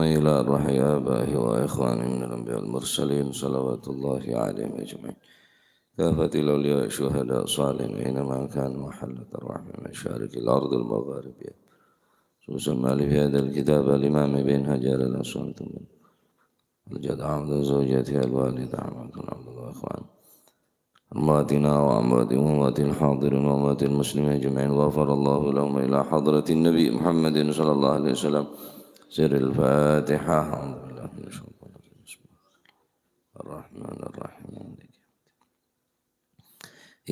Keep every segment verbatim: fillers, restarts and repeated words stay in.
إلى أرواح آبائه وإخوانه من الأنبياء والمرسلين صلوات الله عليهم أجمعين. كافة الأولياء الشهداء الصالحين أينما كانوا محلة الرحم من مشارق الأرض المغاربها. خصوصا مؤلف هذا الكتاب الإمام ابن حجر الأسقلاني. الجد عبد زوجته الوالد أحمد بن عبد الله وإخوانه. أمواتنا وأموات أموات الحاضرين وأموات المسلمين أجمعين، غفر الله لهم إلى حضرة النبي محمد صلى الله عليه وسلم. سر الفاتحة. أعوذ بالله من الشيطان الرجيم. بسم الله الرحمن الرحيم.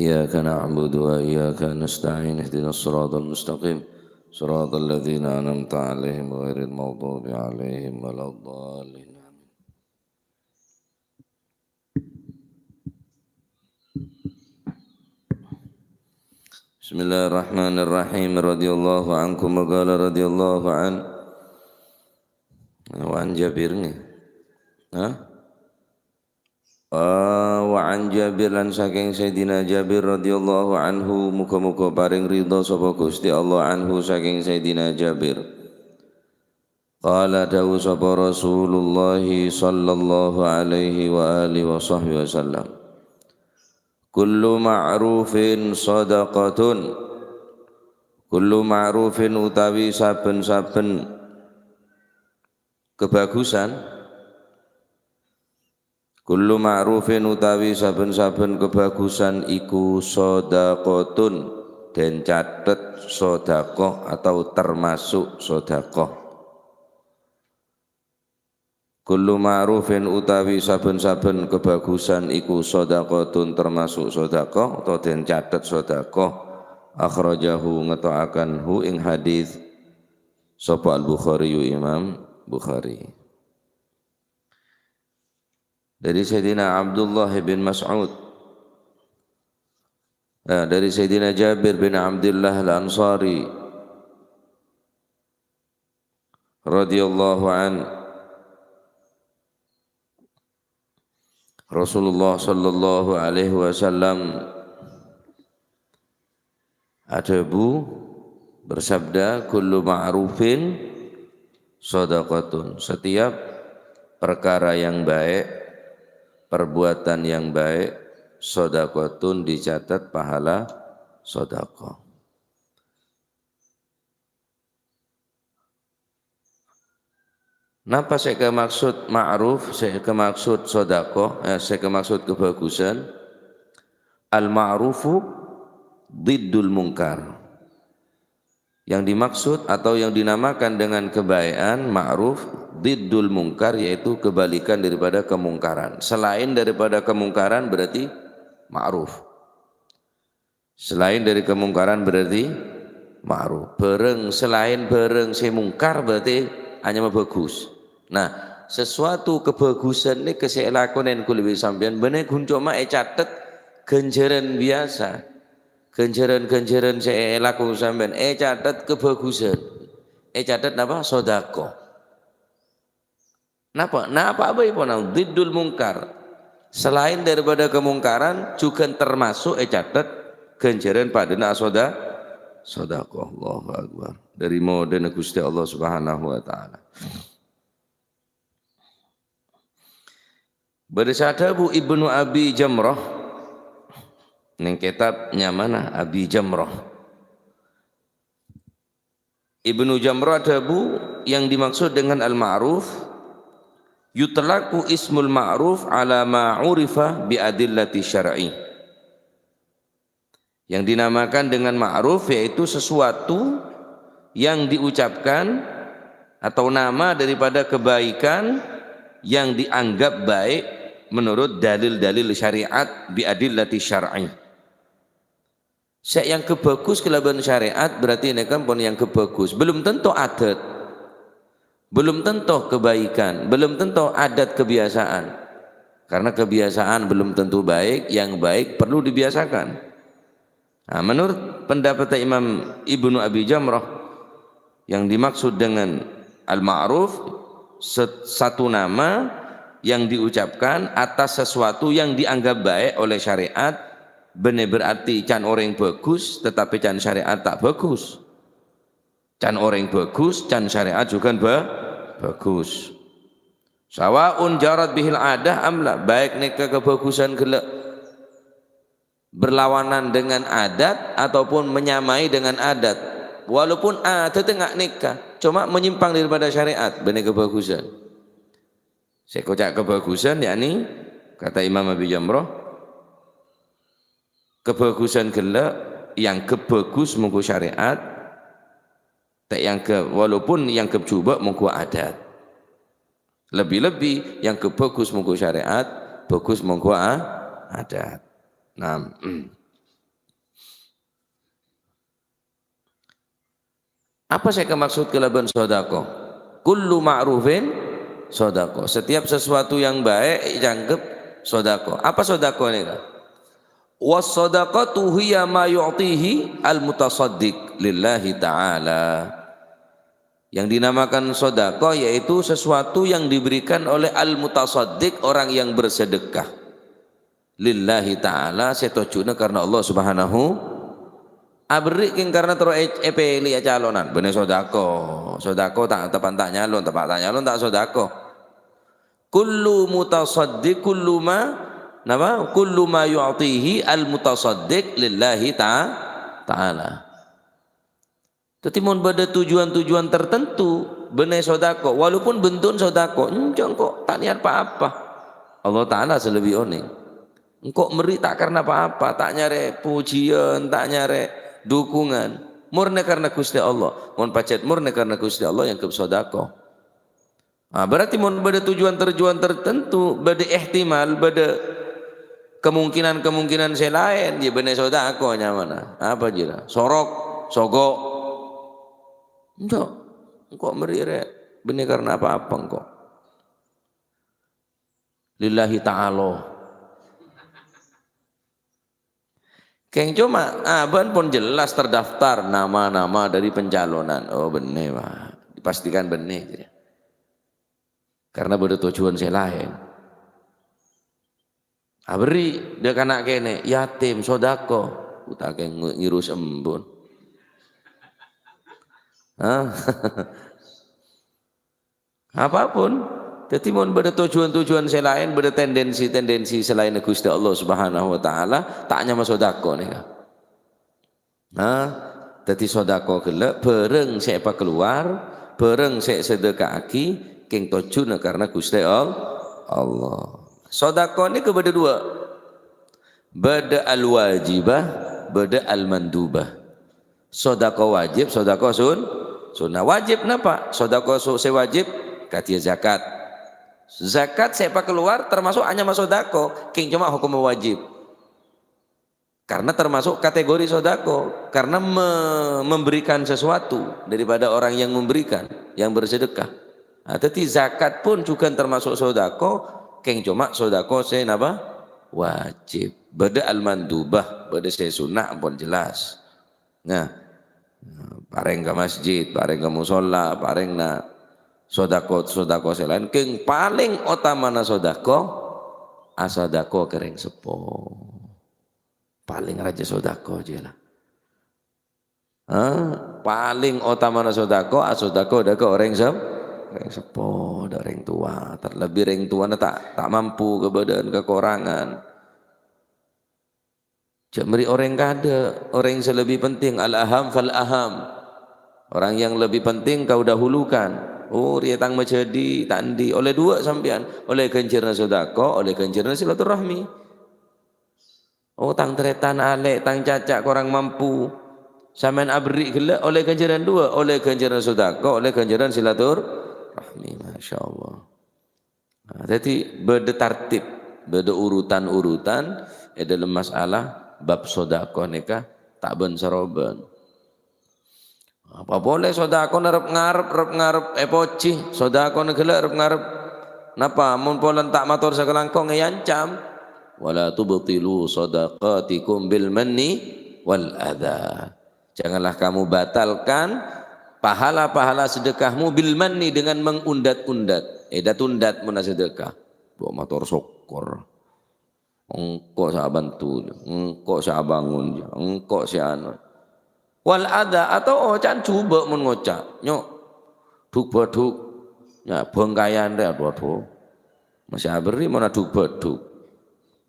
إياك نعبد وإياك نستعين. اهدنا الصراط المستقيم. صراط الذين أنعمت عليهم غير المغضوب عليهم ولا الضالين. آمين. Bismillahirrahmanirrahim. Radhiyallahu ankum wa qala radhiyallahu an. Wa an Jabir nggih. Hah? Ah, wa an Jabir, lan saking Sayyidina Jabir radhiyallahu anhu, muga-muga paring ridha sapa Gusti Allah anhu saking Sayyidina Jabir. Qala, dawuh sapa Rasulullah sallallahu alaihi wa alihi wa sahbihi wasallam. Kullu ma'rufin shadaqatun. Kullu ma'rufin utawi saben-saben kebagusan. Kullu ma'rufin utawi saben-saben kebagusan iku shadaqatun, den catet sedekah atau termasuk sedekah. Kullu ma'rufin utawi saben-saben kebagusan iku shadaqatun, termasuk sedekah atau den catet sedekah. Akhrajahu, ngeto'aken hu ing hadis sapa Al-Bukhari, Imam Bukhari. Dari Sayyidina Abdullah bin Mas'ud. Nah, dari Sayyidina Jabir bin Abdullah Al-Ansari radhiyallahu an. Rasulullah sallallahu alaihi wasallam adhâbu, bersabda, "Kullu ma'rufin shadaqatun." Setiap perkara yang baik, perbuatan yang baik, shadaqatun, dicatat pahala sedekah. Napa sè kamaksud ma'ruf, sè kamaksud sedekah, eh, sè kamaksud kebagusan? Al-ma'rufu diddul mungkar. Yang dimaksud atau yang dinamakan dengan kebaikan, ma'ruf, diddul mungkar, yaitu kebalikan daripada kemungkaran. Selain daripada kemungkaran berarti ma'ruf. Selain dari kemungkaran berarti ma'ruf. Bhârâng selain bhârâng sè mungkar berarti anyama bagus. Nah, sesuatu kebagusan nèka sè èlakonè kaulâ bi' sampèyan bânnè ghun coma ècatet ghânjhârân biyasa. Ghânjhârân-ghânjhârân sè èlako sampèyan ècatet kebagusan. Ècatet napa? Sedekah. Napa? Napa bhâi pona? Diddul mungkar. Selain daripada kemungkaran, jhughân termasuk ècatet ghânjhârân padâna asoda-, sedekah. Allahu Akbar. Dâri modâna Ghustè Allah Subhanahu wa Ta'ala. Bâdâ sè adhâbu Ibnu Abi Jamrah, neng kètab nyamana Abi Jamrah. Ibnu Jamrah adhâbu, yang dimaksud dengan al-ma'ruf, yutlaqu ismul ma'ruf ala ma urifa bi adillati syar'i. Yang dinamakan dengan ma'ruf yaitu sesuatu yang diucapkan atau nama daripada kebaikan yang dianggap baik menurut dalil-dalil syariat, bi adillati syar'i. Sè èanggep bagus kalabân syariat berarti nèka pon èanggep bagus. Belum tentu adat. Belum tentu kebaikan. Belum tentu adat kebiasaan. Karena kebiasaan belum tentu baik, yang baik perlu dibiasakan. Nah, menurut pendapat Imam Ibnu Abi Jamrah, yang dimaksud dengan al-ma'ruf, se-, satu nama yang diucapkan atas sesuatu yang dianggap baik oleh syariat, bânnè berarti can orèng bagus, tetapi can syariat ta' bagus. Can orèng bagus, can syariat jhughân ba-, Bagus. Sawa'un jarat bihil adah am la, baik nèka kabhâghusân ghellâ' berlawanan dengan adat ataupun menyamai dengan adat. Walaupun adatta nga' nèka, coma menyimpang daripada syariat, bânnè kabhâghusân. Sè èkoca' kabhâghusân, yakni, kata Imam Abi Jamroh, kabhâghusân ghellâ' èangghep bhâghus mongghu syariat, ta' èangghep, walaupun èangghep jhubâ' mongghu adat. Lebbi-lebbi èangghep bhâghus mongghu syariat, bhâghus mongghu a-, adat. Nah, apa sè èkamaksud kalabân sodako? Kullu ma'rufin sodako. Setiap sesuatu yang baik èangghep sodako. Apa sodako nèka? Was-sadaqatu hiya ma yu'tihi al-mutasaddiq lillahi ta'ala. Yang dinamakan sodako yaitu sesuatu yang diberikan oleh al-mutasaddiq, orang yang bersedekah. Lillahi ta'ala, sè tojjhuna karna Allah Subhanahu. Aberri' kèng karna terro è-, èpèlè ècalonan. Bânnè sodako. Sodako ta', teppa'na ta' nyalon, teppa'na ta' nyalon ta' sodako. Kullu mutasaddiq, kullu ma, napa? Kullu ma yu'tihi al-mutasaddiq lillahi ta-, ta'ala. Dhâddhi, mon bâdâ tujuan-tujuan tertentu, bânnè sodako, walaupun bentu'na sodako, enjâ' engko' ta' niyat pa-apa. Allah Ta'ala sè lebbi onèng. Engko' mèrri' ta' karna pa-apa, ta' nyarè pujiân, ta' nyarè dukungan. Mornè karna Ghustè Allah. Mon pajhât mornè karna Ghustè Allah, èangghep sodako. Ah, berarti mon bâdâ tujuan-tujuan tertentu, bâdâ ihtimal, bâdâ kemungkinan-kemungkinan sè laèn, ya bânnè sodako nyamana. Apa jârèya? Sorok, sogo'. Enjâ'. Engko' mèrri' rè, bânnè karna pa-apa engko'. Lillahi ta'ala. Kèng coma, ah, bân pon jelas terdaftar nama-nama dari pencalonan. Oh, bânnè, Pak. Dipastikan bânnè, jârèya. Karna bâdâ tojjhuwân sè laèn. Aberri' dâ' kana' kènè', yatim, sodako. Uta' kèng ngi-, ngèrus embun. Hah? Apapun. Dhâddhi, mon bâdâ tojjhuwân-tojjhuwân sè laèn, bâdâ tendensi-tendensi sè laènna Ghustè Allah Subhanahu wa Ta'ala, ta' nyama sodako nèka. Nah, dhâddhi sodako ghellâ', bhârâng sè èpakalowar, bhârâng sè èsadhâkaaghi, kèng tojjhuna karna Ghustè All-, Allah. Sodako nèka bâdâ duwâ'. Bâdâ al-wajibah, bâdâ al-mandubah. Sodako wajib, sodako sun-, sunnah. Wajib napa? Sodako su-, sè wajib, kadhiyâ zakat. Zakat sè èpakalowar termasuk anyama sodako, kèng coma hokomma wajib. Karena termasuk kategori sodako, karena me-, memberikan sesuatu daripada orang yang memberikan, yang bersedekah. Nah, dhâddhi zakat pun juga termasuk sodako, kèng coma sodako sè napa? Wajib. Bâdâ al-mandubah, bâdâ sè sunnah ampon jelas. Nah, parèng ka masjid, parèng ka musholla, parèng na sodako-sodako sè laèn. Kèng palèng otamana sodako, asodako ka rèng seppo. Palèng rajâ sodako jiyâ la. Hah? Palèng otamana sodako, asodako dâ' ka orèng sep-, orèng seppo, dâ' orèng towa. Terlebih orèng towana ta', ta' mampu, kabâdâ'ân, kakorangan. Jhâ' mèrri' orèng kadâ', orèng sè lebih penting, al-aham fal-aham. Orang yang lebih penting kau dahulukan. Oh, rèya tang majhâdhi, ta' andi'. Ollè duwâ' sampèyan. Ollè ghânjhârânna sodako, ollè ghânjhârânna silaturahmi. Oh, tang tarètan alè', tang caca' korang mampu. Sampèyan aberri' ghellâ', ollè ghânjhârân duwâ', ollè ghânjhârân sodako, ollè ghânjhârân silaturahmi. Masya Allah. Nah, dhâddhi bâdâ tartib, bâdâ urutan-urutan è dâlem masalah bab sodako nèka ta' bân-sarobân. Apa polè sodakona rep-ngarep, rep-ngarep èpojhi, sodakona ghellâ' rep-ngarep. Napa mon polana ta' mator sakalangkong èancam? "Wala tubtilu shadaqatikum bil manni wal adza." Janganlah kamu batalkan pahala-pahala sedekahmu bil manni, dengan mengundat-undat. Èdat-undat mon asedekah. Mbok mator sokkor. Engko' sè abhânto, engko' sè abângon, engko' sè anu. Wal adza, atau oca'na jhubâ' mon ngoca', "Nyo', dhuk-bâdhuk, Ya, bhângkayan rè, adhu, adhu. Masih aberri' mon adhu-bâdhu.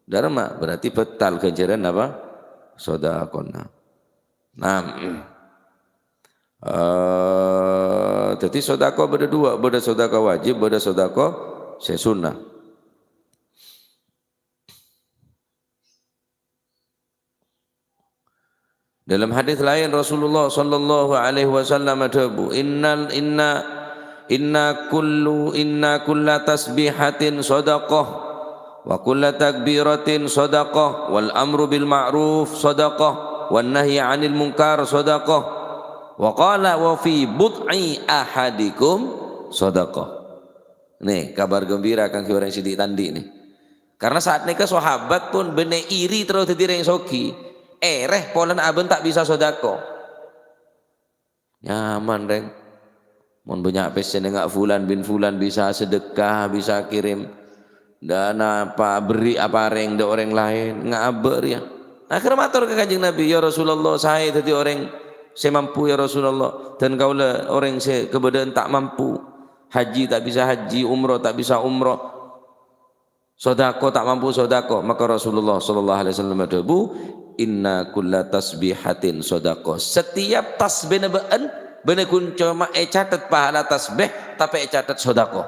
Dârâmma, berarti bâtal ghânjhârân apa? Sodakona. Nah, eh, dhâddhi sodako bâdâ dua, bâdâ sodako wajib, bâdâ sodako sè sunnah. Dalam hadis lain Rasulullah sallallahu alaihi wasallam adhâbu, "Innal, inna, inna kullu, inna kulla tasbihatin sadaqah, wa kulla takbiratin sadaqah, wal amru bil ma'ruf sadaqah, wan nahyi 'anil munkar sadaqah." Wa qala, "Wa fi bud'i ahadikum sadaqah." Nè, kabar gembira kaangghuy orèng sè dhi'-tandhi' nè. Karena saat nèka sahabat pon bânnè iri terro dhâddhi rèng soghi. Èrè polana abâ'na ta' bisa sodako. Nyaman, rèng. Mon bânnya' pèssèna nga' fulan bin fulan bisa sedekah, bisa kirim dana apa, berri' apa rèng dâ' orèng laèn, nga' abâ' rèya. Akhirnya mator ka Kanjeng Nabi, "Ya Rasulullah, saè dhâddhi orèng sè mampu, ya Rasulullah, dan kaulâ orèng sè kabâdâ'ân ta' mampu. Haji ta' bisa haji, umroh ta' bisa umroh." Sodako ta' mampu sodako. Maka Rasulullah sallallahu alaihi wasallam adhâbu, "Inna kulla tasbihatin sodako." Setiap tasbihna bâ'ân, bânnè ghun coma ècatet pahala tasbih, tapè ècatet sodako.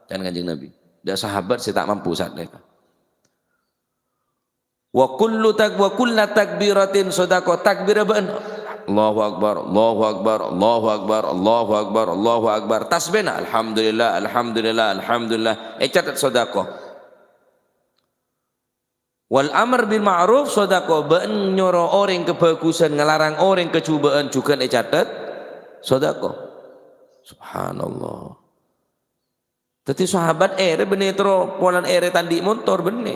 Can Kanjeng Nabi. Dâ' sahabat sè ta' mampu saat nèka. "Wa kullu tak-, wa kulla takbiratin sodako." Takbirra bâ'ân. Allahu Akbar, Allahu Akbar, Allahu Akbar, Allahu Akbar, Allahu Akbar. Tasbihna, "Alhamdulillah, alhamdulillah, alhamdulillah." Ècatet sodako. "Wal amr bil ma'ruf sodako." Bâ'ân nyoro orèng kabhâghusân, ngalarang orèng kajhubâ'ân, jhughân ècatet sodako. Subhanallah. Dhâddhi sahabat èrè bânnè terro polana èrè ta' andi' montor bânnè.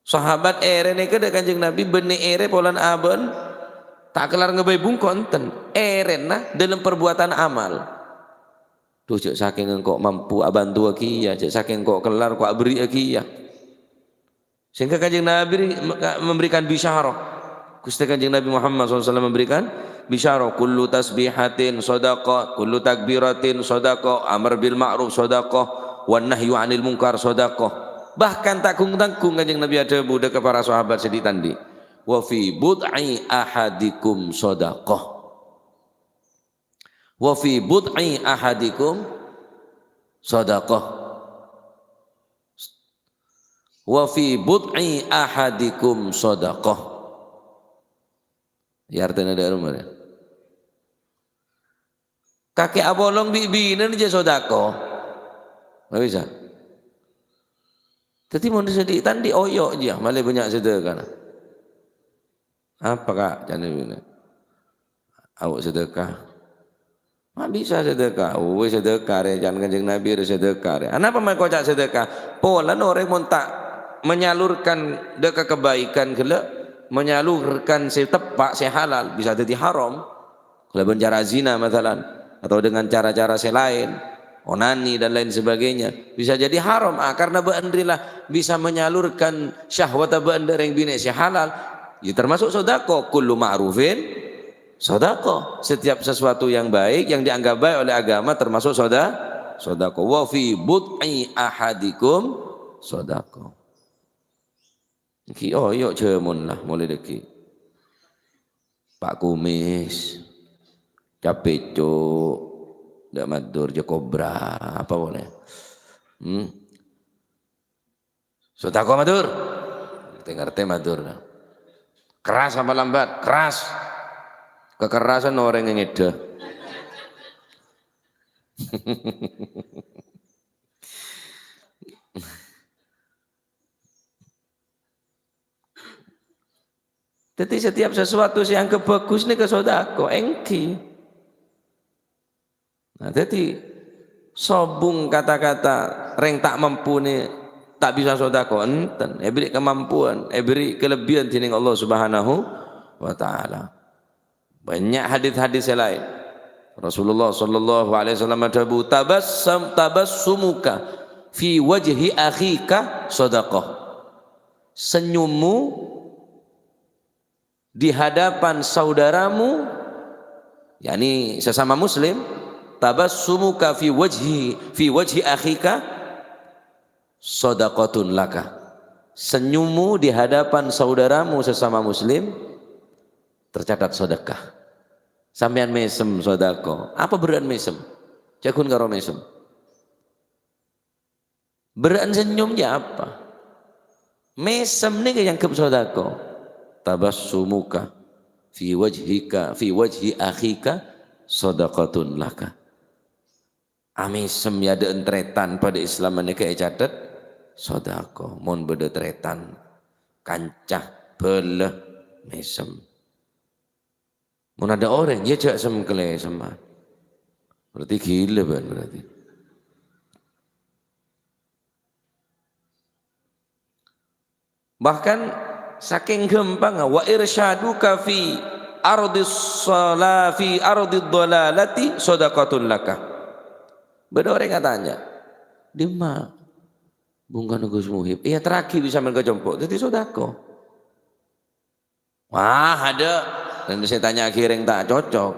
Sahabat èrè nèka dâ' Kanjeng Nabi bânnè èrè polana abâ'na ta' kellar ngaghâbây bungko, enten. Èrèna dalam perbuatan amal. Duh, jhâ' sakèng engko' mampu abhântowa kèya, jhâ' sakèng engko' kellar engko' aberri'a kèya. Sehingga Kanjeng Nabi ri-, me-, ka-, memberikan bisyarah. Ghustè Kanjeng Nabi Muhammad sallallahu alaihi wasallam memberikan bisyarah, "Kullu tasbihatin sadaqah, kullu takbiratin sadaqah, amr bil ma'ruf sadaqah, wan nahyu 'anil munkar sadaqah." Bahkan ta' gung-tanggung Kanjeng Nabi adhâbu dâ' ka para sahabat sè dhi'-tandhi', "Wa fi bud'i ahadikum sadaqah." "Wa fi bud'i ahadikum sadaqah." "Wa fi bud'i ahadikum sadaqah." Ya, artèna dâ' remma, ya. Kakè apolong bi' binèna jiyâ sodako. Nggak bisa. Dhâddhi mon sè dhi'-tandhi' oyo' jiyâ, malè bânnya' sedekana. "Apa, Kak?" ca'na binè. "Ayo sedekah." "Ma' bisa sedekah?" "Uwis sedekah rè, can Kanjeng Nabi rè sedekah rè." "Anapa ma' koca' sedekah?" Polana orèng mon ta' menyalurkan dâ' ka kebaikan ghellâ', menyalurkan sè teppa', sè halal, bisa dhâddhi haram. Kalabân cara zina, masalan, atau dengan cara-cara sè laèn, onani dan lain sebagainya, bisa jadi haram. Ah, karena bâ'ân rèya la bisa menyalurkan syahwat bâ'ân dâ' rèng binè' sè halal, ya termasuk sodako. Kullu ma'rufin sodako. Setiap sesuatu yang baik, yang dianggap baik oleh agama, termasuk soda-, sodako. "Wa fi bud'i ahadikum sodako." Ghi' oyo' jhâmon la, molaè dâgghi'. Pa' kumis, capèco', dâ' maddhur, jhâ' kobra, apa polè? Hmm? Sodako maddhur. Ngartè-ngartè maddhur. Keras apa lambat? Keras. Kekerasan orèng ngèdhâ. Dhâddhi, setiap sesuatu sè èanggep bhâghus nèka sodako, èngghi. Nah, dhâddhi, sobung kata-kata rèng ta' mampu nè ta' bisa sodako, enten. Èbèrri' kamampuan, èbèrri' kalebbiyân dhinèng Allah Subhanahu wa Ta'ala. Bânnya' hadis-hadis sè laèn. Rasulullah sallallahu alaihi wasallam adhâbu, "Tabassam-, tabassumuka fi wajhi akhika sadaqah." Senyummu di hadapan saudaramu, yakni sesama muslim, Tabassumuka fi wajhi, fi wajhi akhika shadaqatun laka. Senyummu di hadapan saudaramu sesama muslim tercatat sedekah. Sampèyan mèsem sodako. Apa berrâ'ân mèsem? Jhâ' ghun karo mèsem. Berrâ'ân senyum jâ' apa? Mèsem nèka èangghep sodako. Tabassumuka fi wajhika, fi wajhi akhika shadaqatun laka. Amèsem è adâ'ân tarètan padâ Islam nèka ècatet sodako. Mon bâdâ tarètan, kanca, bhâlâ, mèsem. Mon adâ' orèng, ya jhâ' sem-kalèsem. Berarti gila, bân, berarti. Bahkan sakèng ghâmpangnga, "Wa irsyaduka fi ardhis shala-, fi ardhid dhalalati shadaqatun laka." Bâdâ orèng atanya, "Dimma bungkana Gus Muhib?" Èyaterraghi bi' sampèyan ka compo', dhâddhi sodako. Wah, adâ'. Dan sè tanya ghirèng ta' cocok.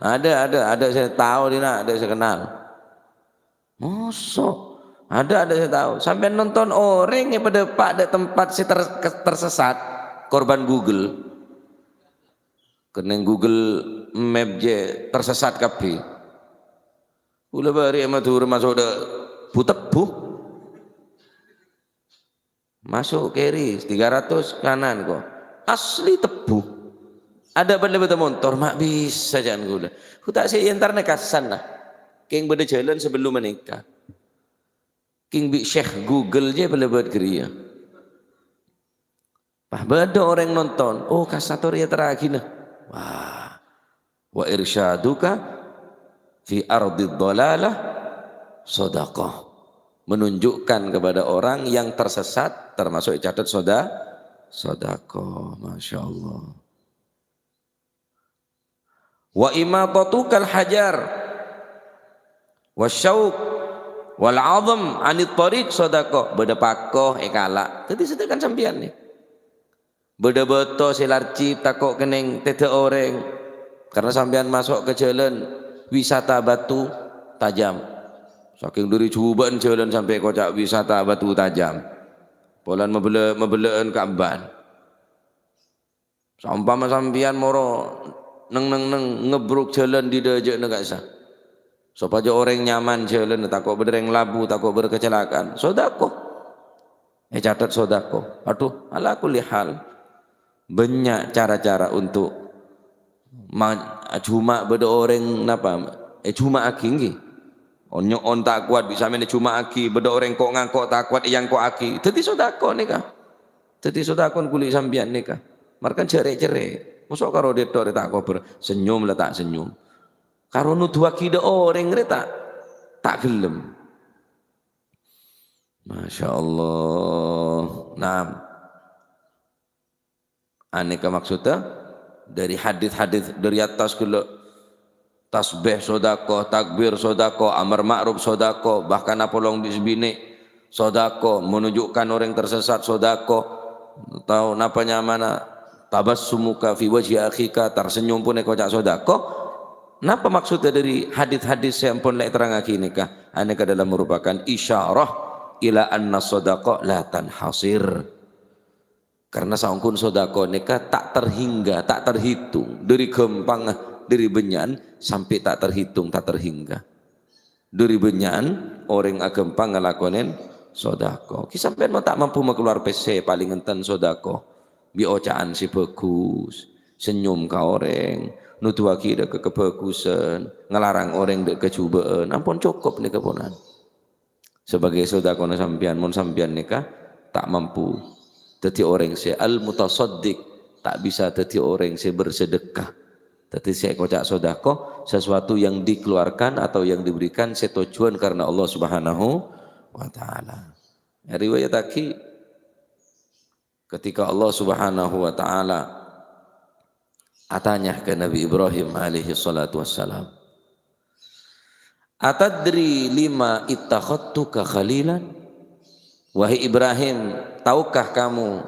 Adâ', adâ', adâ' sè tao dinna', adâ' sè kennal. Mosok? Adâ', adâ' sè tao. Sampèyan nonton orèng è padâ-, padâ tempat sè ter-, ke-, tersesat, korban Google. Kennèng Google Map jâ' tersesat kabbhi. Kaulâ bâri' è Madhurâ maso' dâ' bu-tebbu. Maso' kiri, tiga ratus kanan, ko. Asli tebbu. Adâ' bâdâ bâdâ montor, ma' bisa jhân kaulâ. Ku ta' sè èntarna ka sana. Kèng bâdâ jhâlân sabellunna nèka. Kèng bi' Syekh Google jâ' palebât ghâriyâ. Pas bâdâ orèng nonton, oh, ka sator èyaterraghi, nah. Wah. "Wa irsyaduka fi ardhid dhalalah shadaqah." Menunjukkan kepada orang yang tersesat termasuk ècatet soda-, sodako. Masya Allah. "Wa imatatukal hajar wasyauq wal 'azam 'anit thariq shadaqah." Bâdâ pako èkala'. Dhâddhi sodako sampèyan nèka. Bâdâ bâto sè larcip tako' kennèng tèdâ' orèng, karna sampèyan maso' ka jhâlân wisata batu tajam. Sakèng dâri jhubâ'ân jhâlân sampè' koca' wisata batu tajam. Polana mabellâ-, mabellâ'ân ka emban. Saompama sampèyan moro neng-neng-neng ngebruk jhâlân dâri dâjâ'na ka'issa'. Sopajâ orèng nyaman jhâlânna, tako' bâdâ orèng labu, tako' bâdâ kacelakaan. Sodako. Ècatet sodako. Aduh, ala kulli hal. Bânnya' cara-cara untuk ma-, jhumâ' bâdâ orèng napa? Èjhumâ'âghi, ènggi. On-nyo'on ta' kowat bisa mènè jhumâ'âghi, bâdâ orèng ko'-ngangko' ta' kowat èyangko'âghi. Dhâddhi sodako nèka. Dhâddhi sodako ghuli sampèyan nèka. Markan jhâ' rè'-cerrè'. Mosok karo dâ' tor ta' kobâr. Senyum la ta' senyum. Karo noduwâghi dâ' orèng rè ta', ta' ghellem. Masya Allah. Naam. Anèka maksudda dâri hadis-hadis dâri attas ghellâ', tasbih sodako, takbir sodako, amar ma'ruf sodako, bahkan apolong bi' binè' sodako, menunjukkan orèng tersesat sodako, tao napa nyamana, tabassumuka fi wajhi akhika, tersenyum pun èkoca' sodako. Napa maksudda dâri hadis-hadis sè ampon la èterrangaghi nèka? Anèka adalah merupakan isyarah ila anna sodako la tanhasir. Karna saongghuna sodako nèka ta' terhingga, ta' terhitung. Dâri ghâmpangnga, dâri bânnya'an, sampè' ta' terhitung, ta' terhingga. Dâri bânnya'an orèng aghâmpang ngalakonè sodako. Ghi sampèyan mon ta' mampu makalowar pèssè, palèng enten sodako. Bi' oca'an sè bhâghus, senyum ka orèng, noduwâghi dâ' ka kabhâghusân, ngalarang orèng dâ' kajhubâ'ân. Ampon cokop nèka ponan. Sabâgâi sodakona sampèyan, mon sampèyan nèka ta' mampu dâddhi orèng sè al-mutasaddiq, ta' bisa dâddhi orèng sè bersedekah. Dâddhi sè èkoca' sodako, sesuatu yang dikeluarkan atau yang diberikan sè tojjhuwân karna Allah Subhanahu wa Ta'ala. Èriwayattaghi, ketika Allah Subhanahu wa Ta'ala atanya ka Nabi Ibrahim alaihi salatu wassalam, "Atadri lima ittakhadtuka khalilan?" Wahai Ibrahim, tahukah kamu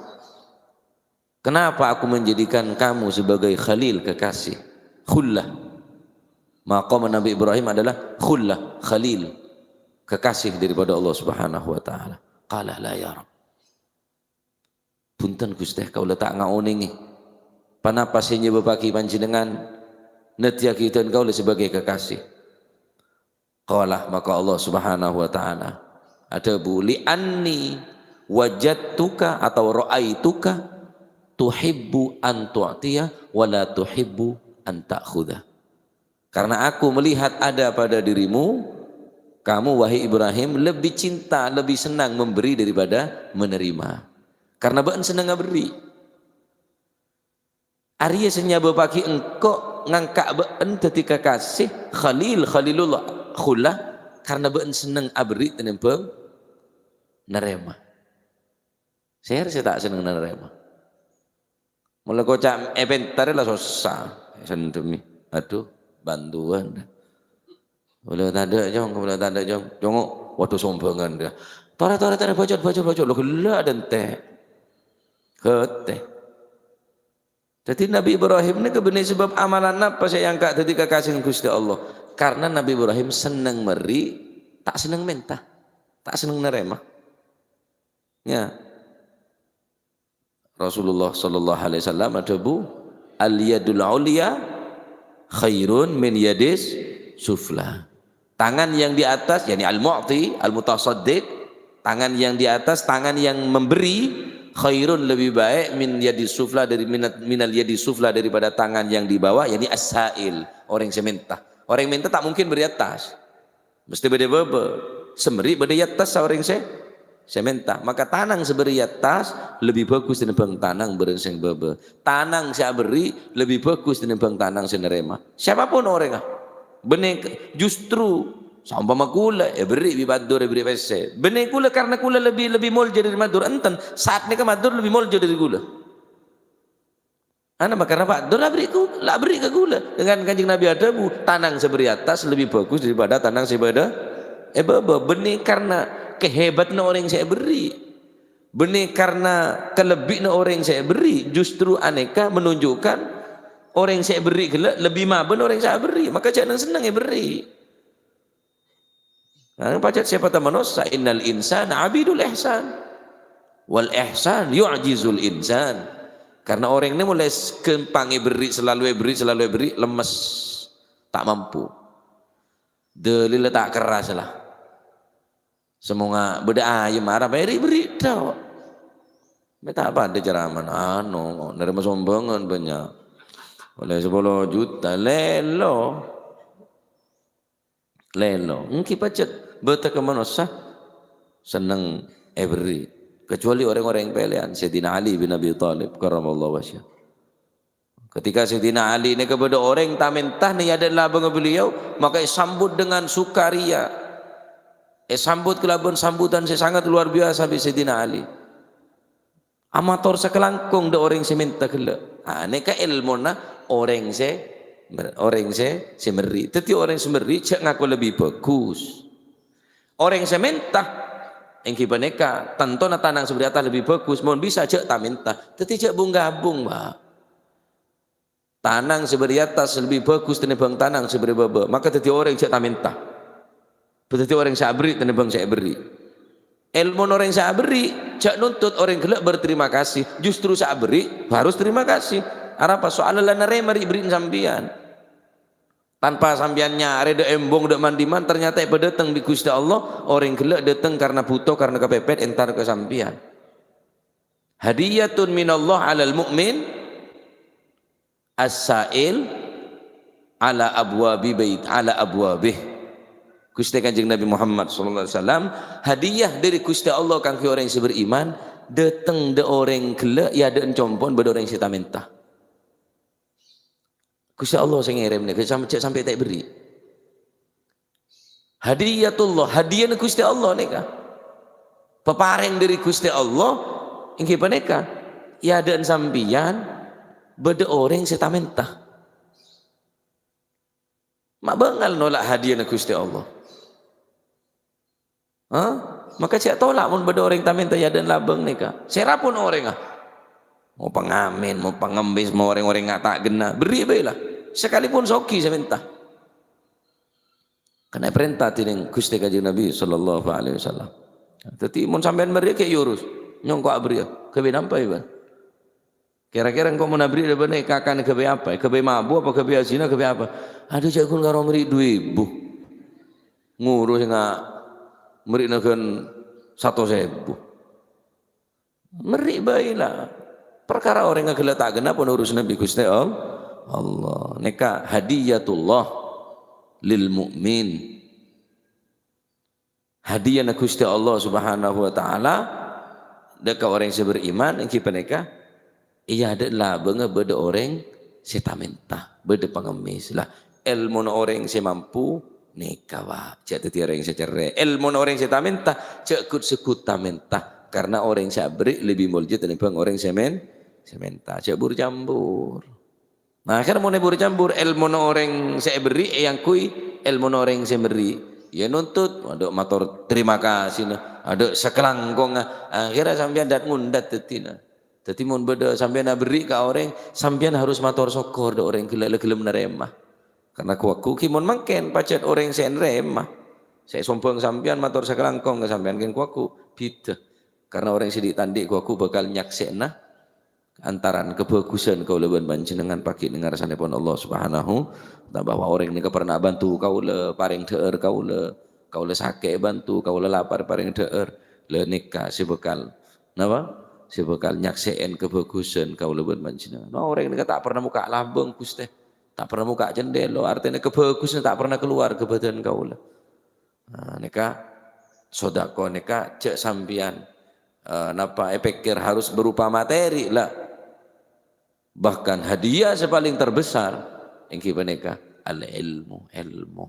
kenapa aku menjadikan kamu sebagai khalil, kekasih? Khullah. Maqam Nabi Ibrahim adalah khullah, khalil, kekasih daripada Allah Subhanahu wa Ta'ala. Qala, "La, ya Rabb." "Bhunten, Ghustè, kaulâ ta' ngaonèngè. Ponapa sè nyebâbbhâghi Panjhennengngan neddhiyâghi dhân kaulâ sebagai kekasih?" Qala, maka Allah Subhanahu wa Ta'ala adhâbu, "Li anni wajadtuka atau ra'aituka tuhibbu an tu'tiya wa la tuhibbu an ta'khudha." Karena aku melihat ada pada dirimu, kamu, wahai Ibrahim, lebih cinta, lebih senang memberi daripada menerima. Karena bâ'na seneng aberri'. Arèya sè nyebâbbhâghi engko' ngangka' bâ'na dhâddhi kakasè, Khalil, Khalilullah, Khullah, karena bâ'na seneng aberri' tènèmbhâng narèma. Sèra sè ta' seneng narèma. Mula koca' èpèntarè la sossa, sendemi. Aduh, bantuan. Mula tadâ', Cong, mula tadâ', Cong. Cong, waduh, sombhângan dia. Torè, torè, torè, bacot, bacot, bacot. Lo, ghellâ' adânte'. Ghâtè. Dhâddhi Nabi Ibrahim nèka bânnè sabâb amalan napa sè èangka' dhâddhi kakasèna Ghustè Allah? Karena Nabi Ibrahim seneng mèrri', ta' seneng mènta, ta' seneng narèma. Ya. Rasulullah sallallahu alaihi wasallam adhâbu, "Al yadul ulya khairun min yadis sufla." Tangan yang di atas, yakni al-mu'ti, al-mutasaddiq, tangan yang di atas, tangan yang memberi, khairun, lebih baik, min yadis sufla, dari minat, minal yadis sufla, daripada tangan yang di bawah, yakni as-sa'il, orang sè mènta. Orang mènta ta' mungkin bâdâ è attas. Mesti bâdâ è bâbâ. Sè mèrri' bâdâ è attas orèng sè, sè mènta. Maka tanang sè bâdâ è attas lebbi bhâghus tènèmbhâng tanang bâreng sè bâbâ. Tanang sè aberri' lebbi bhâghus tènèmbhâng tanang sè narèma. Siapapun orèngnga. Bânnè k-, justru, saompama kulâ èberri' bi' maddhur, èberri' pèssè. Bânnè kulâ karena kulâ lebbi, lebbi molja dâri maddhur. Enten, saat nèka maddhur lebbi molja dâri kulâ. Ana, maka napa? Dor aberri' ku-, la aberri' ka kulâ. Dengan Kanjeng Nabi adhâbu, "Tanang sè bâdâ è attas lebbi bhâghus daripada tanang sè bâdâ è bâbâ." Bânnè karna kahebatanna orèng sè èberri'. Bânnè karna kalebbiyanna orèng sè èberri', justru anèka menunjukkan orèng sè èberri' ghellâ' lebbi mabân orèng sè aberri'. Maka jhâ' neng-senneng èberri'. Nah, pajhât sèpatta manossa, "Innal insana abidul ihsan. Wal ihsan yu'jizul insan." Karena orèng nè molaè s-, ghâmpang èberri', selalu èberri', selalu èberri', lemmes. Ta' mampu. Dalilla ta' kerras la. Samonga bâdâ ayam arapa èberri', berri' tho. Mè' ta' padâ ceramana, anu, narèma sombhângan bânnya'. Oleh sepolo juta, lèlo. Lèlo, ènggi pajhât bâdâ ka manossa senneng èberri', kecuali orèng-orèng pèlèyan, Sayyidina Ali bin Abi Thalib karramallahu wajhah. Ketika Sayyidina Ali nèka bâdâ orèng ta-mènta nè è adâ'na labângnga beliau, maka èsambut dengan sukaria. Èsambut kalabân sambutan sè sangat luar biasa bi' Sayyidina Ali. Amator sakalangkong dâ' orèng sè mènta ghellâ'. Ah, nèka èlmona orèng sè mer-, orèng sè, sè merri'. Dhâddhi orèng sè merri' jhâ' ngako lebbi bhâghus. Orèng sè mènta, ènggi panèka, tantona tanang sè bâdâ è attas lebbi bhâghus. Mon bisa jhâ' ta-mènta. Dhâddhi jhâ' bung-ghâbung, Pak. Tanang sè bâdâ è attas lebbi bhâghus tènèmbhâng tanang sè bâdâ è bâbâ. Maka dhâddhi orèng jhâ' ta-mènta. Dhâddhi orèng sè aberri' tènèmbhâng sè èberri'. Èlmona orèng sè aberri', jhâ' nuntut orèng ghellâ' berterima kasih. Justru sè aberri' harus terima kasih. Arapa? Soalnya la narèma ri'-, berri'na sampèyan. Tanpa sampèyan nyarè dâ' embung, dâ' man-dimman, ternyata èpadâteng bi' Ghustè Allah, orèng ghellâ' dâteng karena buto, karena kapèpèt, entar ka sampèyan. Hadiyatun minallah 'alal mu'min, as-sa'il 'ala abwabi bait, 'ala abwabih. Ghustè Kanjeng Nabi Muhammad sallallahu alaihi wasallam, hadiah dâri Ghustè Allah kaangghuy orèng sè beriman, dâteng dâ' orèng ghellâ', è adâ'na compo'na bâdâ orèng sè ta-mènta. Ghustè Allah sè ngèrèm nèka, jhâ' sam-, jhâ' sampè' ta' èberri'. Hadiyatullah, hadiyana Ghustè Allah nèka. Paparèng dâri Ghustè Allah, ènggi panèka, è adâ'na sampèyan bâdâ orèng sè ta-mènta. Ma' bângal nolak hadiyana Ghustè Allah. Hah? Maka jhâ' tolak mon bâdâ orèng ta-mènta è adâ'na labâng nèka. Sèrapon orèngnga. Mau pangamen, mau pangembis, mau orèng-orèng nga-, ta' ghenna. Berri' bhâi la. Sakalipon soghi sè mènta. Karna èparènta dhinèng Ghustè Kanjeng Nabi sallallahu alaihi wasallam. Dhâddhi, mon sampèyan mèrrè' ghi' èyorus, nyongko' abherri'â. Ghâbây napa, yâ, Bân? Kèra-kèra engko' mon abherri' bâ'na èkakana ghâbây apa? Ghâbây mabu apa ghâbây azina ghâbây apa? Adhu, jhâ' ghun karo mèrrè' du èbu. Ngurus nga-, mèrrè'na ghân satos èbu. Mèrrè' bhâi la. Parkara orèng ghellâ' ta' ghennep pon urusanna bi' Ghustè All-, Allah. Nèka hadiyatullah lil mu'min. Hadiyana Ghustè Allah Subhanahu wa Ta'ala dâ' ka orèng sè beriman ènggi panèka, è adâ' labângnga bâdâ orèng sè ta-mènta, bâdâ pangemmès. La, èlmona orèng sè mampu, nèka, wa, jhâ' dhâddhi orèng sè cerrè'. Èlmona orèng sè ta-mènta, jhâ' ghut-segghut ta-mènta. Karna orèng sè aberri' lebbi molja tènèmbhâng orèng sè mèn-, sè mènta. Jhâ' bur-cambur. Nah, akhèr mon bur-cambur, èlmona orèng sè èberri' èangghuy èlmona orèng sè mèrrè'. Iyâ nuntut, adâ' mator terima kasina, adâ' sakalangkongnga. Akhèrra sampèyan dat-ngondat dhâddhina. Dhâddhi mon bâdâ sampèyan aberri' ka orèng, sampèyan harus mator sokkor dâ' orèng ghellâ' la ghellem narèma. Karna ghu-lagghu ghi' mon mangkèn pajhât orèng sè narèma. Sè sombâng sampèyan mator sakalangkong ka sampèyan kèng ghu-lagghu bhidhâ. Karna orèng sè dhi'-tandhi' ghu-lagghu bhâkal nyaksè'ana antarana kabhâghusân kaulâ bân panjhennengngan paghi' neng ngarsanèpon Allah Subhanahu wa Ta'ala, bahwa orèng nèka pernah bantu kaulâ, parèng dhâ'âr kaulâ, kaulâ sakè' bantu, kaulâ lapar parèng dhâ'âr. La nèka sè bhâkal, napa? Sè bhâkal nyaksè'è kabhâghusân kaulâ bân panjhennengngan. Nah, orèng nèka ta' pernah mokka' labâng, Ghustè. Ta' pernah mokka' candhelo, artèna kabhâghusân ta' pernah kalowar ka bhâdhân kaulâ. Nah, nèka, sodako nèka jhâ' sampèyan, eh, napa èpèkkèr harus berupa materi, la. Bahkan hadiah sè palèng terbesar ènggi panèka al-ilmu, èlmo.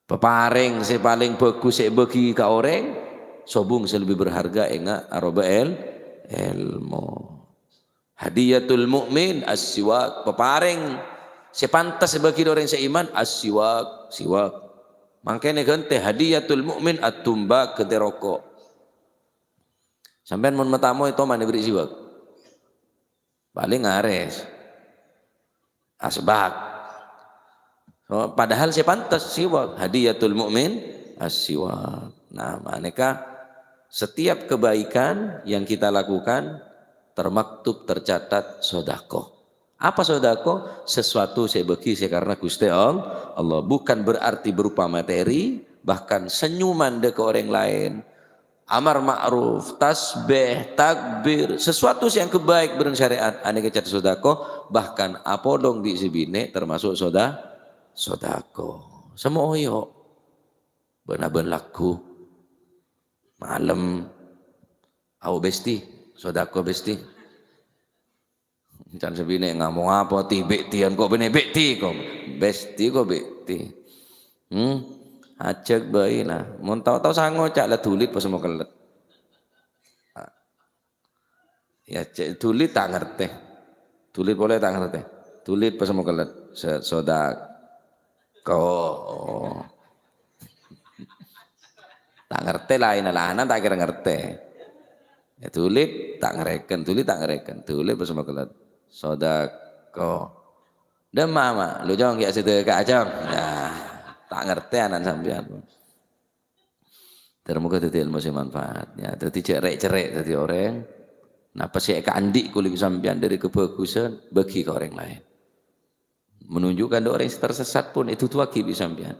Paparèng sè palèng bhâghus sè èbâghi ka orèng, sobung sè lebbi berharga enga' aroba èl-, èlmo. Hadiyatul mu'min as-siwak, paparèng sè pantes èbâghi dâ' orèng sè iman, as-siwak, siwak. Mangkèn èghântè hadiyatul mu'min at-tumbak, ghântè roko'. Sampèyan mon matamoy toman èberri' siwak. Palèng arès. Asbak. So, padahal sè pantes siwak, hadiyatul mu'min as-siwak. Nah, manèka setiap kebaikan yang kita lakukan termaktub, tercatat, sodako. Apa sodako? Sesuatu sè bâghi sè karna Ghustè All-, Allah. Bukan berarti berupa materi, bahkan senyuman dâ' ka orèng laèn. Amar ma'ruf, tasbih, takbir, sesuatu sè anggep baik bâreng syariat, anèka ca'na sodako, bahkan apolong bi' sè binè' termasuk soda-, sodako. Samoyo. Bân-abân lagghu. Malem. Au, besti. Sodako, besti. Can sè binè' ngamo apa, ti, bè'ti, an ko' binè' bè'ti, ko'. Besti, ko' bè'ti. Hmm? Ajhâk bhâi la. Mon tao-tao sangoca' la dulit pas mo kellet. Ya, cè' dulit ta' ngartè. Dulit polè ta' ngartè. Dulit pas mo kellet. Se-, sodak. Ko. Ta' ngartè laèn-laènan ta' kèra ngartè. Ya, dulit ta' ngarèken, dulit ta' ngarèken. Dulit pas magellat. Sodako. Dâ' mama, lu, Cong, ya sedekah, Cong. Nah, ta' ngartè ana'na sampèyan. Ter moga dhâddhi èlmo sè manfaat. Ya, dhâddhi jhâ' rè'-cerrè' dhâddhi orèng. Napa sè èkaandi' kaulâ bi' sampèyan dâri kabhâghusân, bâgi ka orèng laèn. Menunjukkan dâ' orèng sè tersesat pon èduduwaghi bi' sampèyan.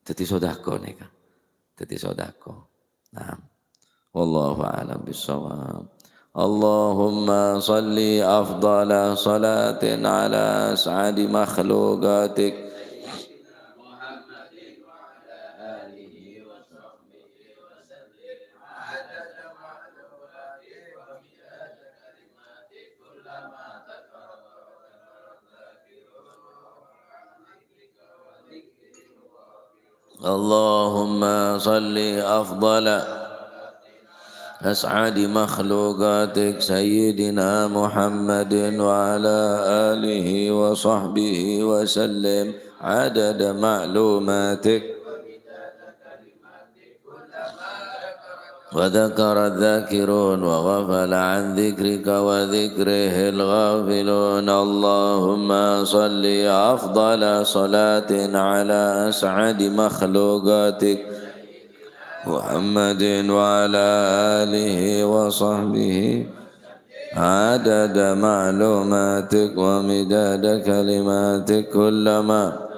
Dhâddhi sodako nèka. Dhâddhi sodako. Nah. Wallahu a'lam bissawab. Allahumma shalli afdhala shalatin ala as'adi makhluqatik. اللهم صل أفضل أسعد مخلوقاتك سيدنا محمد وعلى آله وصحبه وسلم عدد معلوماتك. وذكر الذاكرون وغفل عن ذكرك وذكره الغافلون. اللهم صل أفضل صلاة على أسعد مخلوقاتك محمد وعلى آله وصحبه عدد معلوماتك ومداد كلماتك كلما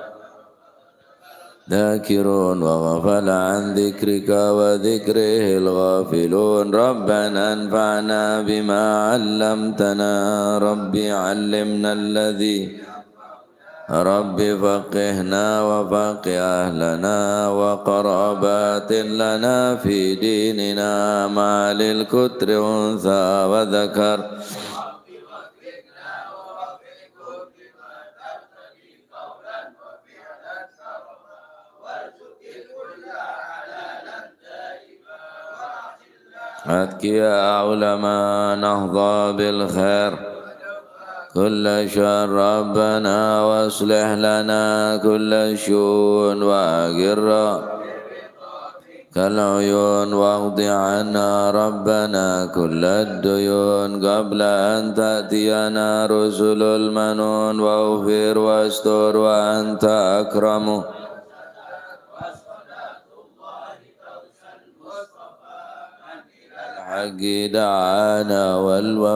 ذاكرون وغفل عن ذكرك وذكره الغافلون. ربنا انفعنا بما علمتنا. رب علمنا الذي رب فقهنا وفقه أهلنا وقرابات لنا في ديننا مع للكتر أنثى وذكر. أتقياء علماء نحظى بالخير كل شر ربنا، وأصلح لنا كل شؤون وأقر كالعيون، واقض عنا ربنا كل الديون قبل أن تأتينا رسل المنون، واغفر واستر وأنت أكرم. الحق دعانا والوفاء